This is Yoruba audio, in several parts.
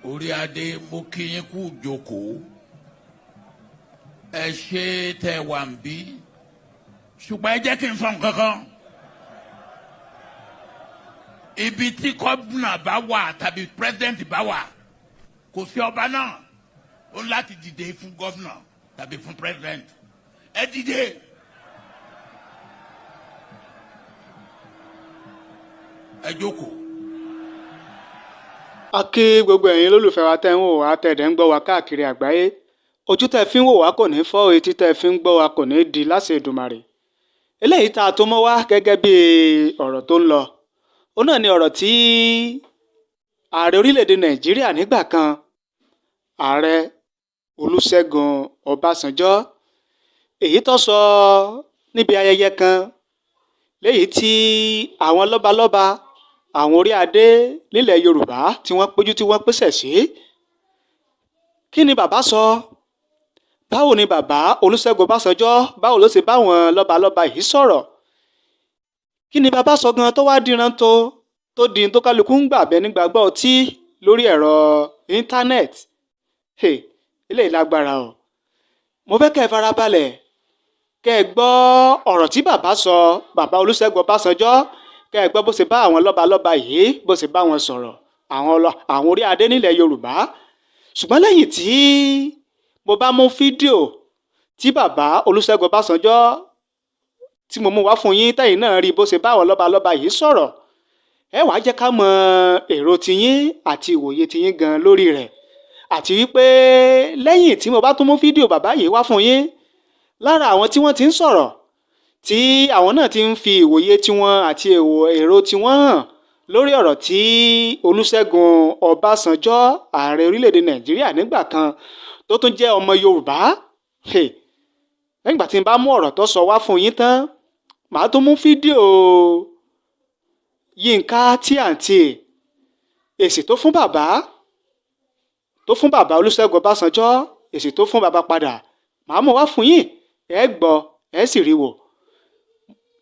Orí adé, mo kí yín kú jókòó. Ẹ ṣe tẹ wà ń bí, ṣùgbọ́n ẹ jẹ́ kí n sọ nǹkan kan. Ibi tí gómìnà bá wà tàbí president bá wà, kò sí ọba náà ó ní láti dìde fún gómìnà tàbí fún president. Ẹ dìde. Ẹ jókòó. A kí gbogbo ẹ̀yin olólùfẹ́ wa tẹ́ ń wò wá, tẹ́ dẹ̀ ń gbọ́ wa káàkiri àgbáyé. Ojú tẹ́ fi ń wò wá kò ní fọ́, etí tẹ́ fi ń gbọ́ wa kò ní di láṣẹ Èdùmàrè. Eléyìí tá a tó mọ́ wá gẹ́gẹ́ bí ọ̀rọ̀ tó ń lọ, ó náà ni ọ̀rọ̀ tí ààrẹ orílẹ̀-èdè Nàìjíríà nígbà kan, Ààrẹ Olúṣẹ́gun Ọbásanjọ́, èyí tó sọ níbi ayẹyẹ kan léyìí tí àwọn lọ́balọ́ba, àwọn orí adé nílẹ̀ Yorùbá tí wọ́n péjú, tí wọ́n pèsè sí. Kí ni bàbá sọ? Báwo ni bàbá Olúṣẹ́gun Ọbásanjọ́, báwo ló ṣe báwọn lọ́balọ́ba yìí sọ̀rọ̀? Kí ni bàbá sọ gan tó wá díran tó di tó kálukú ń gbà bẹ́ẹ̀ nígbàgbọ́ ọtí lórí ẹ̀rọ íńtánẹ́ẹ̀tì? Eléyìí lágbára o. Mo fẹ́ kẹ́ ẹ farabalẹ̀ kẹ́ ẹ gbọ́ ọ̀rọ̀ tí bàbá sọ, bàbá Olúṣẹ́gun Ọbásanjọ́, kẹ́ ẹ gbọ́ bó ṣe bá àwọn lọ́balọ́ba yìí, bó ṣe bá wọn sọ̀rọ̀, àwọn orí adé nílẹ̀ Yorùbá. Ṣùgbọ́n lẹ́yìn tí mo bá mú fídíò tí bàbá Olúṣẹ́gun Ọbásanjọ́ tí mo mú wá fún yín, tẹ́yìn náà rí bó ṣe bá àwọn lọ́balọ́ba yìí sọ̀rọ̀, ẹ wàá jẹ́ ká mọ èrò tiyín àti ìwòye tiyín gan lórí rẹ̀. Àti wípé lẹ́yìn tí mo bá tún mú fídíò bàbá yìí wá fún yín, lára àwọn tí wọ́n ti ń sọ̀rọ̀, tí àwọn náà ti ń fi ìwòye tiwọn àti èrò tiwọn hàn lórí ọ̀rọ̀ tí Olúṣẹ́gun Ọbásanjọ́, ààrẹ orílẹ̀-èdè Nàìjíríà nígbà kan tó tún jẹ́ ọmọ Yorùbá, lẹ́yìn ìgbà tí n bá mú ọ̀rọ̀ tó sọ wá fún yín tán, màá tún mú fídíò Yínká TNT, èsì tó fún bàbá Olúṣẹ́gun Ọbásanjọ́, èsì tó fún bàbá padà, màá mú wá fún yín. Ẹ gbọ́, ẹ sì rí wò.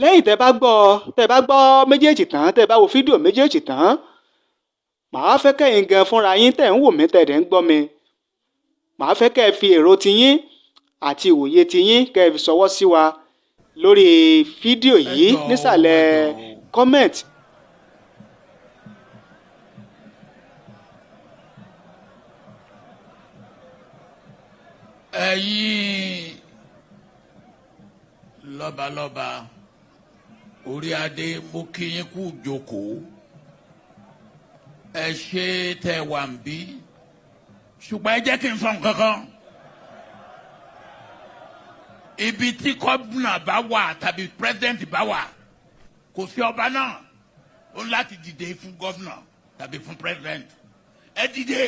Lẹ́yìn tẹ́ bá gbọ́ méjèèjì tán, tẹ́ bá wo fídíò méjèèjì tán, màá fẹ́ kẹ́yìn gan fúnra yín tẹ̀ ń wò mí, tẹ̀ dẹ̀ ń gbọ́ mi, màá fẹ́ kẹ́ ẹ fi èrò tiyín àti ìwòye tiyín kẹ́ ẹ fi ṣọwọ́ sí wa lórí fídíò yìí nísàlẹ̀ comment. Ẹ̀yin lọ́balọ́ba, orí adé, mo kí yín kú jókòó. Ẹ ṣe tẹ wà ń bí, ṣùgbọ́n ẹ jẹ́ kí n sọ nǹkan kan. Ibi tí gómìnà bá wà tàbí president bá wà, kò sí ọba náà ó ní láti dìde fún gómìnà tàbí fún president. Ẹ dìde.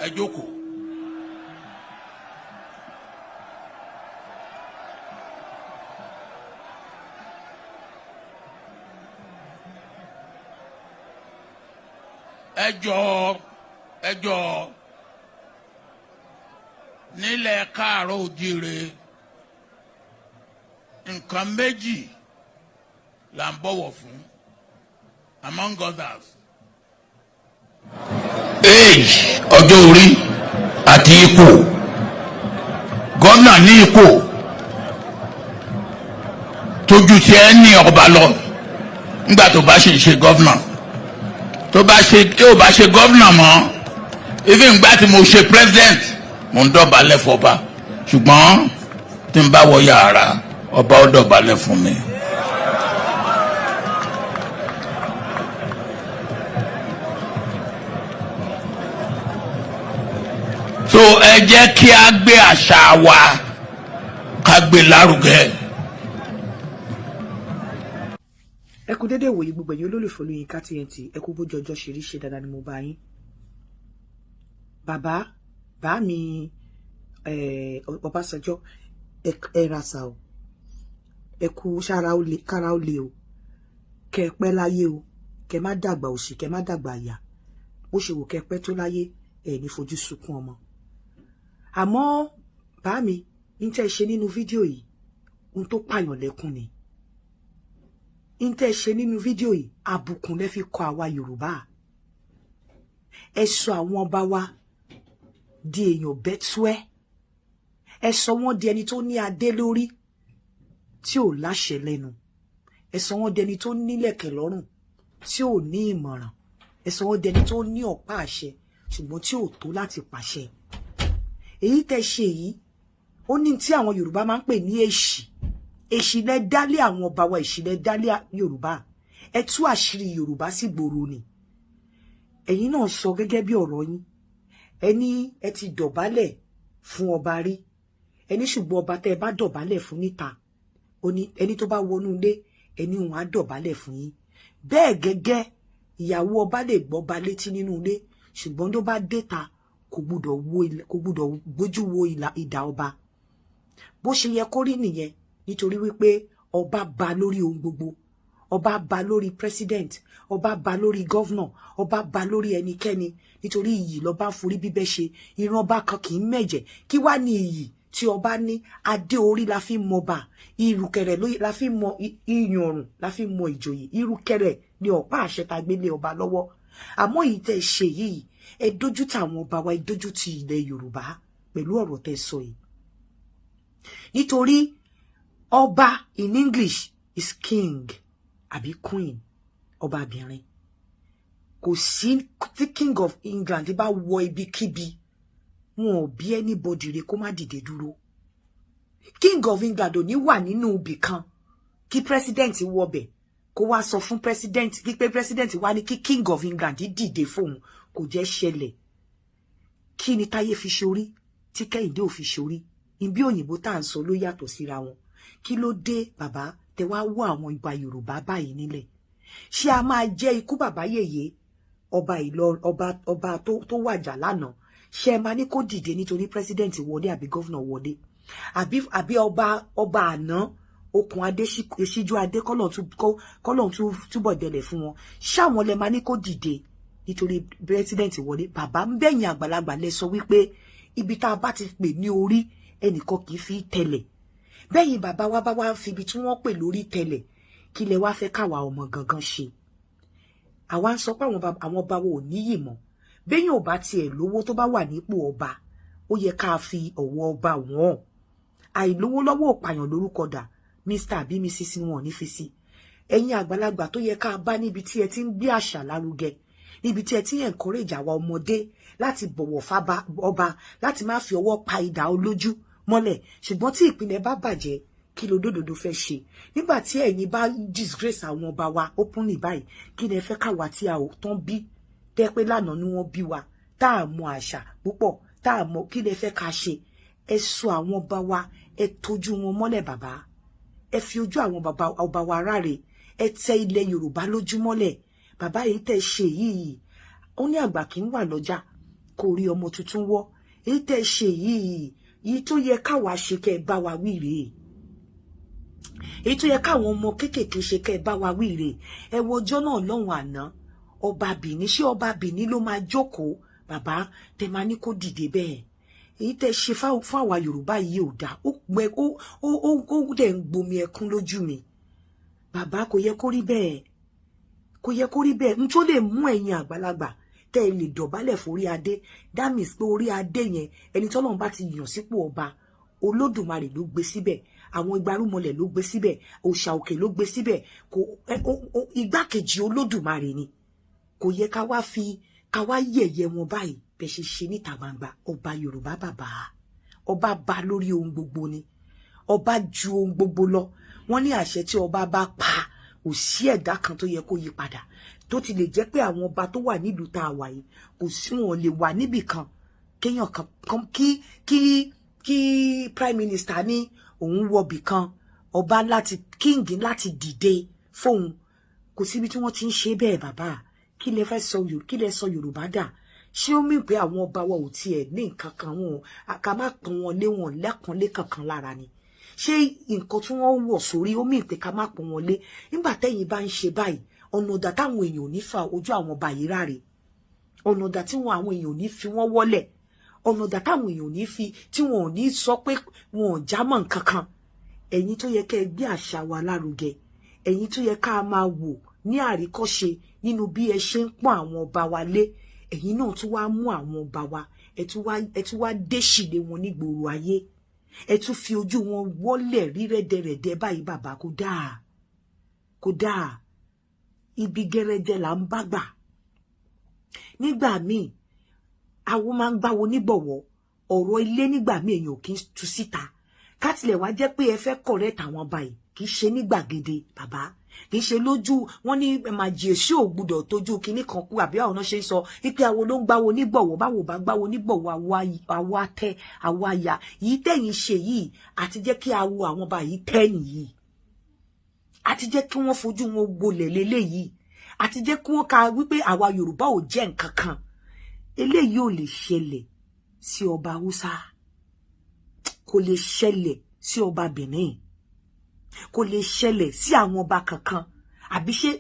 Ẹ jókòó. Ẹ jọ̀ọ́, ẹ jọ̀ọ́, nílẹ̀ káàárọ̀ òjíire, nǹkan méjì là ń bọ̀wọ̀ fún, among others: age, ọjọ́ orí, àti ipò. Gómìnà ní ipò tójú tí ẹ ní ọba lọ nígbà tó bá ṣe ṣe gómìnà, tó bá ṣe tí ò bá ṣe gómìnà mọ́. Even ìgbà tí mo ṣe president, mo ń dọ̀bálẹ̀ fọba, ṣùgbọ́n tí n bá wọ yàrá ọba, ó dọ̀bálẹ̀ fún mi. So ẹ jẹ́ kí a gbé àṣà wa, ká gbé lárugẹ. Ẹ kú dédé ìwòyí gbogbo ẹ̀yin olólùfẹ́ Olóyinka TNT. Ẹ kú bójú ọjọ́ ṣe rí. Ṣe dáadáa ni mo bá yín? Bàbá bá mi Ọbásanjọ́, ẹ ra sà o. Ẹ kú sára ó le, kára ó le o. Kẹ ẹ pẹ́ láyé o, kẹ má dàgbà òṣì, kẹ má dàgbà àyà. Bó ṣe wò kẹ pẹ́ tó láyé, ẹ ní fojú sunkún ọmọ. Àmọ́ bá mi ní tẹ́ ṣe nínú fídíò yìí, ohun tó pààyàn lẹ́kún ni. N tẹ́ ṣe nínú fídíò yìí, àbùkù lẹ fi kọ àwa Yorùbá. Ẹ sọ àwọn ọba wa di èèyàn bẹ́túẹ́, ẹ sọ wọ́n di ẹni tó ní adé lórí tí ò láṣẹ lẹ́nu, ẹ sọ wọ́n di ẹni tó nílẹ̀kẹ̀ lọ́rùn tí ò ní ìmọ̀ràn, ẹ sọ wọ́n di ẹni tó ní ọ̀pá àṣẹ ṣùgbọ́n tí ò tó láti pàṣẹ. Èyí tẹ́ ṣe yìí, ó ní tí àwọn Yorùbá máa ń pè ní èṣì. Èṣì lẹ dálé àwọn ọba wa, èṣì lẹ dálé Yorùbá. Ẹ tú àṣírí Yorùbá sí gbòòrò ni. Ẹ̀yin náà sọ gẹ́gẹ́ bí ọ̀rọ̀ yín, ẹ ní ẹ ti dọ̀bálẹ̀ fún ọba rí, ẹ ní ṣùgbọ́n ọba tẹ́ ẹ bá dọ̀bálẹ̀ fún níta, ẹni tó bá wọnú ilé, ẹni òun á dọ̀bálẹ̀ fún yín. Bẹ́ẹ̀ gẹ́gẹ́, ìyàwó ọba lè gbọ́ba létí nínú ilé, ṣùgbọ́n tó bá déta, kò gbúdọ̀ gbójú wo ìdà ọba. Bó ṣe yẹ kó rí nìyẹn, nítorí wípé ọba ba lórí ohun gbogbo. Ọba ba lórí president, ọba ba lórí governor, ọba ba lórí ẹnikẹ́ni, nítorí iyì lọ́ba forí bíbẹ́ ṣe. Ìran ọba kan kì í mẹ̀jẹ̀. Kí wá ní iyì tí ọba ní? Adé orí la fi mọba, ìrùkẹ̀rẹ̀ la fi mọ iyùn ọrùn, la fi mọ ìjòyè. Ìrùkẹ̀rẹ̀ ni ọ̀pá àṣẹ tá gbélé ọba lọ́wọ́. Àmọ́ èyí tẹ́ ṣe yìí, ẹ dójú ti àwọn ọba wa, ẹ dójú ti ilẹ̀ Yorùbá pẹ̀lú ọ̀rọ̀ tẹ́ sọ yìí, nítorí ọba in English is king àbí queen, ọbabìnrin. Kò sí tí king of England bá wọ ibikíbi, wọn ò bí anybody rẹ̀ kó má dìde dúró. King of England ò ní wà nínú ibì kan kí president wọbẹ̀, kó wá sọ fún president kí pé president wá ní kí king of England dìde fóun. Kò jẹ́ ṣẹlẹ̀. Kí ni Táyé fi ṣorí tí Kẹ́hìndé ò fi ṣorí? Ibi òyìnbó tá à ń sọ ló yàtọ̀ síra wọn. Kí ló dé, bàbá, tẹ wá wọ àwọn ìgbà Yorùbá báyìí nílẹ̀? Ṣé a máa jẹ́ ikú bàbá yèyé ọba ìlọ, ọba tó wàjà lánàá? Ṣé ẹ máa ní kó dìde nítorí president wọlé àbí governor wọlé, àbí ọba àná, okùn adé, síjú adé, kọ́lọ̀ túbọ̀ dẹlẹ̀ fún wọn? Ṣáwọn lẹ máa ní kó dìde nítorí president wọlé? Bàbá ń bẹ̀yìn àgbàlagbà, lẹ sọ wípé ibi tá a bá ti pè ní orí, ẹnìkan kì í fi tẹ̀lẹ̀. Bẹ́yìn bàbá wa bá wá ń fi ibi tí wọ́n pè lórí tẹ̀lẹ̀, kí lẹ wá fẹ́ káwa ọmọ gangan ṣe? Àwa ń sọ pé àwọn ọba wa ò níyì mọ́. Béèyàn ò bá tiẹ̀ lówó, tó bá wà nípò ọba, ó yẹ ká fi ọ̀wọ̀ ọba wọ́n. Àìlówó lọ́wọ́ ò pààyàn lórúkọ dà. Mr àbí Mrs wọn ò ní fi sí. Ẹ̀yin àgbàlagbà tó yẹ ká bá níbi tí ẹ ti ń gbé àṣà lárugẹ, níbi tí ẹ ti ń encourage àwa ọmọdé láti bọ̀wọ̀ fába ọba, láti má fi ọwọ́ pa idà olójú mọ́lẹ̀. Ṣùgbọ́n tí ìpínlẹ̀ bá bàjẹ́, kí ló dòdòdó fẹ́ ṣe? Nígbà tí ẹ̀yin bá disgrace àwọn ọba wa openly báyìí, kí lẹ fẹ́ káwa tí a ò tán bí tẹ́ pé lánàá ni wọ́n bí wa, tá a mọ àṣà púpọ̀, tá a mọ, kí lẹ fẹ́ ká ṣe? Ẹ sọ àwọn ọba wa, ẹ tójú wọn mọ́lẹ̀. Bàbá, ẹ fi ojú àwọn bàbá ọba wa ráre, ẹ tẹ ilẹ̀ Yorùbá lójú mọ́lẹ̀. Bàbá, yìí tẹ́ ṣe yìí, ó ní àgbà kì í wà lọ́jà kó rí ọmọ tuntun wọ́. Èyí tẹ́ ṣe yìí, yìí tó yẹ káwa ṣe kẹ́ ẹ bá wa wí rèé. Èyí tó yẹ káwọn ọmọ kéékèèké ṣe kẹ́ ẹ bá wa wí rèé. Ẹ wo ọjọ́ náà lọ́hùn àná, ọba Bìní, ṣé ọba Bìní ló máa jókòó, bàbá, tẹ máa ní kó dìde bẹ́ẹ̀? Èyí tẹ́ ṣe fún àwa Yorùbá yìí ò dáa. Ó gbẹ, ó dẹ̀ ń gbomi ẹkún lójú mi. Bàbá, kò yẹ kó rí bẹ́ẹ̀, kò yẹ kó rí bẹ́ẹ̀. N tó lè mú ẹ̀yin àgbàlagbà tẹ́ ẹ lè dọ̀bálẹ̀ forí adé, that means pé orí adé yẹn, ẹni tọ́lọ́run bá ti yàn sípò ọba, Olódùmarè ló gbé síbẹ̀, àwọn igbarúmọlẹ̀ ló gbé síbẹ̀, òòṣà òkè ló gbé síbẹ̀, kò igbákejì Olódùmarè ni. Kò yẹ ká wá fi ká wá yẹ̀yẹ́ wọn báyìí bẹ́ẹ̀ ṣe ṣe níta gbangba. Ọba Yorùbá, bàbá, ọba bá lórí ohun gbogbo ni. Ọba ju ohun gbogbo lọ. Wọ́n ní àṣẹ tí ọba bá pa, kò sí ẹ̀dá kan tó yẹ kó yí padà. Tó ti lè jẹ́ pé àwọn ọba tó wà nílùú tá a wà yìí, kò sí, wọn lè wà níbì kan kéèyàn kan kí prime minister ní òun wọbì kan, ọba láti, king láti dìde fóun. Kò síbi tí wọ́n ti ń ṣe bẹ́ẹ̀. Bàbá, kí lẹ fẹ́ sọ, kí lẹ sọ Yorùbá dà? Ṣé ó mì pé àwọn ọba wa ò tiẹ̀ ní nǹkan kan, wọn ká má pọ́n wọn lé, wọn lẹ́kànlé kankan lára ni? Ṣé nǹkan tí wọ́n wọ̀ sórí ó mì pé ká má pọ́n wọn lé? Nígbà tẹ́yìn bá ń ṣe báyìí, ọ̀nà ọ̀dà táwọn èèyàn ò ní fa ojú àwọn ọba yìí ráre, ọ̀nà ọ̀dà tí wọn àwọn èèyàn ò ní fi wọ́n wọ́lẹ̀, ọ̀nà ọ̀dà táwọn èèyàn ò ní fi tí wọn ò ní sọ pé wọn ò jámọ́ nǹkan kan. Ẹ̀yin tó yẹ kẹ́ ẹ gbé àṣà wa lárugẹ, Ẹ̀yin tó yẹ ká máa wò ní àríkọ́ṣe nínú bí ẹ ṣe ń pọ́n àwọn ọba wa lé, ẹ̀yin náà tún wá mú àwọn ọba wa, ẹ tún wá déṣìlé wọn nígboro ayé, ẹ tún fi ojú wọn wọ́lẹ̀ rí rẹ́dẹ̀rẹ̀dẹ̀ báyìí. Bàbá, kò dáa, kò dáa. Ibi gẹ́rẹ́dẹ́ là ń bá gbà. Nígbà míì, awo máa ń gbáwo nígbọ̀wọ́ ọ̀rọ̀ ilé. Nígbà míì, èèyàn kì í tú síta. Ká tilẹ̀ wá jẹ́ pé ẹ fẹ́ correct àwọn báyìí, kì í ṣe ní gbàgede, bàbá, kì í ṣe lójú wọn. Ní màjèṣí ò gbúdọ̀ tójú kinní kan kú, àbí àwọn náà ṣe ń sọ wípé awo ló ń gbáwo nígbọ̀wọ́. Báwo bá gbáwo nígbọ̀wọ́, awo atẹ, awo aya. Yìí tẹ̀yìn ṣe yìí àti jẹ́ kí awo àwọn báyìí tẹ̀yìn yìí, àti jẹ́ kí wọ́n fojú wọn gbolẹ̀ léléyìí, àti jẹ́ kí wọ́n ka wípé àwa Yorùbá ò jẹ́ nǹkan kan. Eléyìí ò lè ṣẹlẹ̀ sí ọba Haúsá, kò lè ṣẹlẹ̀ sí ọba Benin, kò lè ṣẹlẹ̀ sí àwọn ọba kankan. Àbí ṣé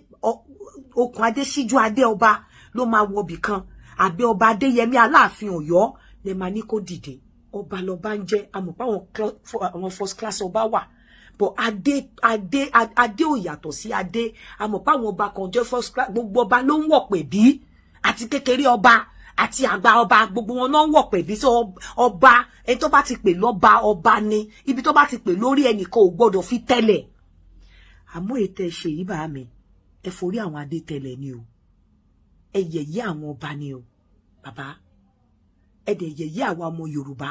okùn adé síjú adé ọba ló máa wọbì kan? Àbí ọba Adéyẹmí Aláàfin Ọ̀yọ́ lè máa ní kó dìde? Ọba lọba ń jẹ́. Àmọ́ pé àwọn first class ọba wà, but adé, adé, adé ò yàtọ̀ sí adé. Àmọ́ pé àwọn ọba kan jẹ́ first class. Gbogbo ọba ló ń wọ̀ pè bí, àti kékeré ọba àti àgbà ọba, gbogbo wọn náà ń wọ̀ pè bí. Sí ọba, ẹni tó bá ti pè lọ́ba, ọba ni. Ibi tó bá ti pè lórí, ẹnìkan ò gbọ́dọ̀ fi tẹ́lẹ̀. Àmọ́ ètò ẹ ṣe yìí, bá mi, ẹ forí àwọn adé tẹ́lẹ̀ ni o. Ẹ yẹ̀yẹ́ àwọn ọba ni o, bàbá. Ẹ dẹ̀ yẹ̀yẹ́ àwa ọmọ Yorùbá.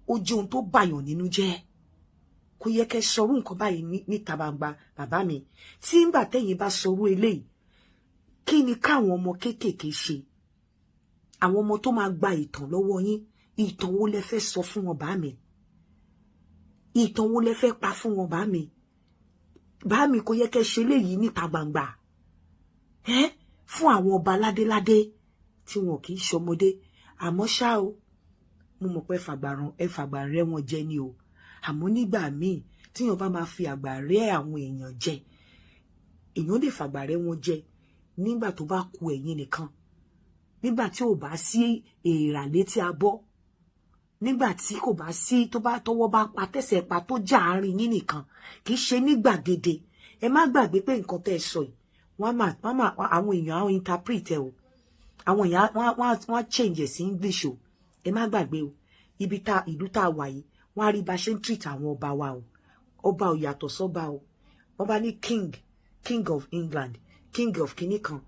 Ó jẹ́ ohun tó bàyàn nínú jẹ́. Kò yẹ kẹ́ sọrú nǹkan báyìí níta gbangba, bàbá mi. Tí ńgbà tẹ́yìn bá sọrú eléyìí, kí ni káwọn ọmọ kéékèèké ṣe, àwọn ọmọ tó máa gba ìtàn lọ́wọ́ yín? Ìtàn wo lẹ fẹ́ sọ fún wọn, bá mi? Ìtàn wo lẹ fẹ́ pa fún wọn, bá mi? Bá mi, kò yẹ kẹ́ ṣe léyìí níta gbangba ẹ fún àwọn ọba ládéládé tí wọn kì í ṣọmọdé. Àmọ́ ṣá o, mo mọ̀ pé ẹ fàgbà rẹ́ wọn jẹ ni o. Àmọ́ nígbà míì, tíyàn bá máa fi àgbà rẹ́ àwọn èèyàn jẹ, èèyàn lè fàgbà rẹ́ wọn jẹ nígbà tó bá ku ẹ̀yin nìkan, nígbà tí ò bá sí èèrà létí abọ́, nígbà tí kò bá sí, tó bá tọwọ́ bá pa tẹ̀sẹ̀ pa tó já àárín yín nìkan, kì í ṣe ní gbàgede. Ẹ má gbàgbé pé nǹkan tẹ́ ẹ sọ yìí, wọ́n máa àwọn èèyàn àwọn interpret ẹ o. Àwọn èèyàn wọ́n á change ẹ̀ sí English o. Ẹ má gbàgbé o. Ibi tá ìlú tá a wà yìí, wọ́n á rí bá ṣe ń treat àwọn ọba wa o. Ọba ò yàtọ̀ sọ́ba o. Wọ́n bá ní king, king of England, king of kinní kan,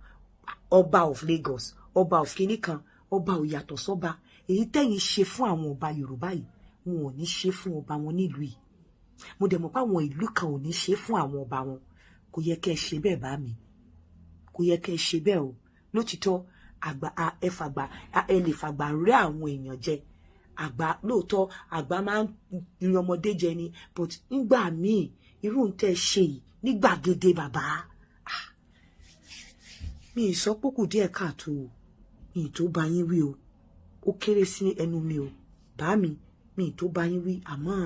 ọba of Lagos, ọba of kinní kan, ọba ò yàtọ̀ sọ́ba. Èyí tẹ́yìn ṣe fún àwọn ọba Yorùbá yìí, wọn ò ní ṣe fún ọba wọn nílùú yìí. Mo dẹ̀ mọ̀ pé àwọn ìlú kan ò ní ṣe fún àwọn ọba wọn. Kò yẹ kẹ́ ẹ ṣe bẹ́ẹ̀, bá mi. Kò yẹ kẹ́ ẹ ṣe bẹ́ẹ̀ o. Lótìtọ́, àgbà ẹ fàgbà, ẹ lè fàgbà rẹ́ àwọn èèyàn jẹ. Àgbà lóòótọ́, àgbà máa ń yan ọmọdé jẹ ni, but nígbà míì, irú ń tẹ́ ṣe yìí ní gbàgede, bàbá mi ì sọ pé kù díẹ̀ káàtó o. Mi ì tó bá yín wí o. Ó kéré sí ẹnu mi o, bá mi. Mi ì tó bá yín wí, àmọ́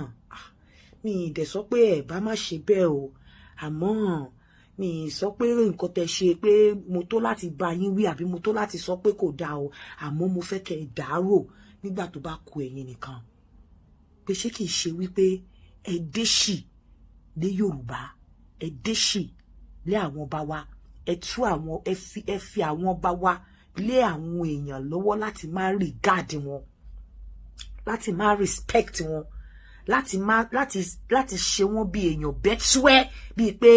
mi ì dẹ̀ sọ pé ẹ bá má ṣe bẹ́ẹ̀ o. Àmọ́ mi ì sọ pé nǹkan tẹ́ ṣe pé mo tó láti bá yín wí, àbí mo tó láti sọ pé kò dáa o. Àmọ́ mo fẹ́ kẹ́ ẹ dàárò nígbà tó bá ku ẹ̀yin nìkan, pé ṣé kìí ṣe wípé ẹ déṣì lé Yorùbá, ẹ déṣì lé àwọn ọba wa, ẹ tú àwọn, ẹ fi àwọn ọba wa lé àwọn èèyàn lọ́wọ́ láti má regard wọn, láti má respect wọn, láti má láti láti ṣe wọ́n bí èèyàn bẹ́túẹ́, bíi pé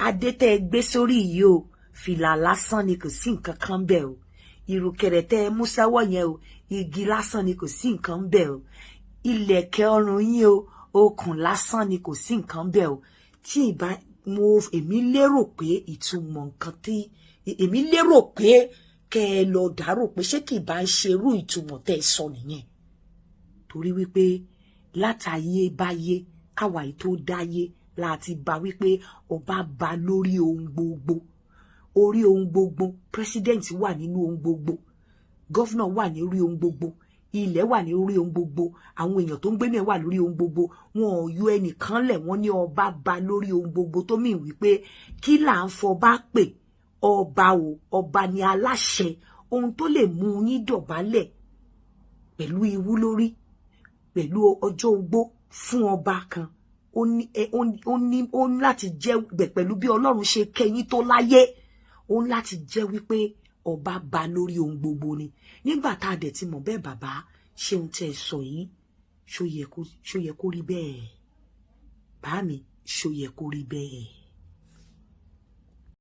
adé tẹ́ ẹ gbé sórí yìí o, fìlà lásán ni, kò sí nǹkan kan bẹ́ẹ̀ o. Ìrùkẹ̀rẹ̀ tẹ́ ẹ mú sẹ́wọ́ yẹn o, igi lásán ni, kò sí nǹkan bẹ́ẹ̀ o. Ìlẹ̀kẹ̀ ọrùn yín o, okùn lásán ni, kò sí nǹkan bẹ́ẹ̀ o. Tí ìbá mo, èmi lérò pé ìtumọ̀ nǹkan tí èmi lérò pé kẹ́ ẹ lọ dàrò pé ṣé kì bá ń ṣerú ìtumọ̀ tẹ́ ẹ sọ nìyẹn, torí wípé látàyé báyé káwa yìí tó dáyé láti bá wípé ọba ba lórí ohun gbogbo, orí ohun gbogbo. President wà nínú ohun gbogbo, governor wà ní orí ohun gbogbo, ilẹ̀ wà ní orí ohun gbogbo, àwọn èèyàn tó ń gbé náà wà lórí ohun gbogbo. Wọn ò yọ ẹnìkan lẹ̀. Wọ́n ní ọba ba lórí ohun gbogbo, tó mì wípé kí là ń fọba pè ọba o? Ọba ni aláṣẹ. Ohun tó lè mú yín dọ̀bálẹ̀ pẹ̀lú ìwú lórí, pẹ̀lú ọjọ́ ogbó fún ọba kan, ó Ó ní ó ní láti jẹ́ bẹ̀ pẹ̀lú bí Ọlọ́run ṣe kẹ́yìn tó láyé, ó ní láti jẹ́ wípé ọba ba lórí ohun gbogbo ni. Nígbà tá a dẹ̀ ti mọ̀ bẹ́ẹ̀, bàbá, ṣé ohun tẹ́ ẹ sọ yìí, ṣó yẹ kó rí bẹ́ẹ̀? Bá mi, ṣó yẹ kó rí bẹ́ẹ̀?